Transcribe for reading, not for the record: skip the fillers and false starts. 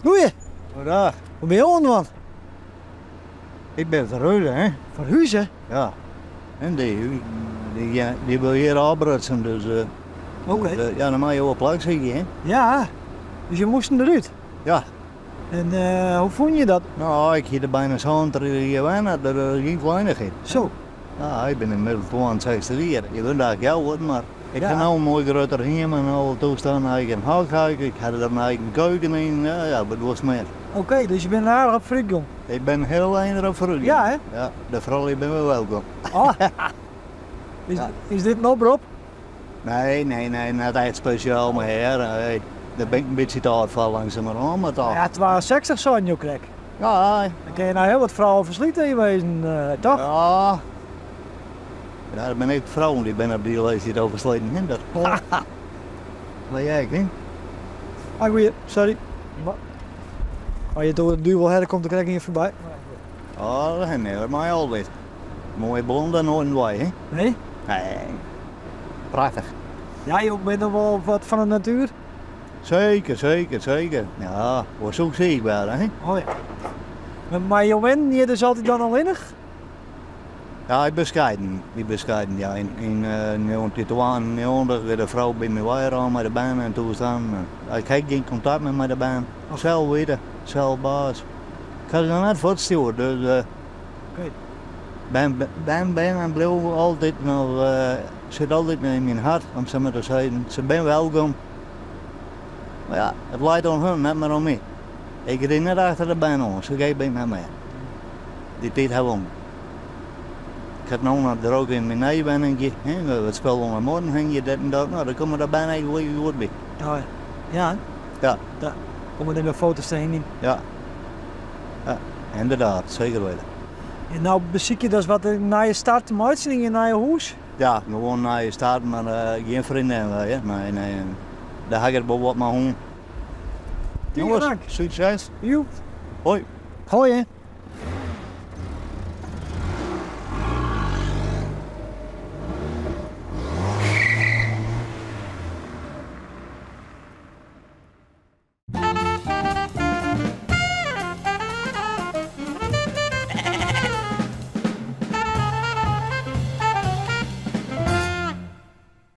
Goeie. Goeiedag. Wat bin jo oan it dwaan? Ik bin ferhuze, hè. Ferhuze? Ja. En dy, dy, dy wil hjir ôfbrutsen, dus... Uh, Oké. Dus, ja, dan moatte jo in plak sykje, hè. Ja, dus je moasten derút? Ja. En uh, hoe fûn je dat? No, ik hie der byna 70 jier wenne, dat is gjin kleinichheid. Zo. Ja, ik bin ynmiddels 62 jier. Je wurde dêr gau wurden, mar ik ha no in moai grutter hiem en alle toestannen, eigen hokhuis, ik ha der in eigen keuken yn, ja, ja, wat wolst mear. Oké, dus je binne aardich op foarút gong. Ik bin hiel ein derop foarút gong. Ja, hè? Ja, de froulju binne wol welkom. Oh. Is, is dit in oprop? Nee, nee, nee, net echt spesjaal, mar hear, dêr bin ik in bytsje te âld foar langsumerhân, mar toch. Ja, 62 seinen jo krekt. Ja. Dan kinne je no hiel wat frouwen ferslite yn wezen, toch? Ja. Ja, dat binne ek frouwen dy binne op dy leeftiid al fersliten, hè. Dat. Mar jij ek, hè? Ah, goeie, sorry. As je it oer de duvel hawwe, komt der krekt ien foarby. Oh, dat herinner my altyd. Moaie blonde nooit wei, hè? Nee? Nee. Prachtich. Ja, jo binne noch wol wat fan de natuer? Seker, seker, seker. Ja, oars soe ik siik wurde, hè? Oh ja. Mar jo wennen hjir dus altyd dan allinnich? Ja, ik bin skeiden. Ik bin skeiden, ja. Yn 1992 wie de frou by my weirûn mei de bern en toestannen. Ik ha gjin kontakt mear mei de bern. Sels witte, sels baas. Ik ha se noch net fuortstjoerd, dus bern, bern binne en bliuwe altyd noch, sit altyd yn myn hert, om sa mar te sizzen. Se binne welkom. Mar ja, it leit oan hun, net mear oan my. Ik rin net achter de bern oan, sa gek bin ik net mear. Dy tiid ha wûn. Ik ha it no noch drok yn myn nije wenninkje, hè, wat spul oan de muorren hingje, dit en dat. No, dêr komme de bern ek wol goed by. Oh ja. Ja? Ja. Dêr komme der wer foto's te hingjen. Ja. Ja, ynderdaad, seker witte. En no besykje dus wat in nije start te meitsjen yn je nije hûs? Ja, gewoan in nije start, mar gjin freondin wer, hear. Nee, nee. Dêr ha ik it wol wat mei hân. Tige Jonges, dank. sukses. Joep. Hoi. Hoi.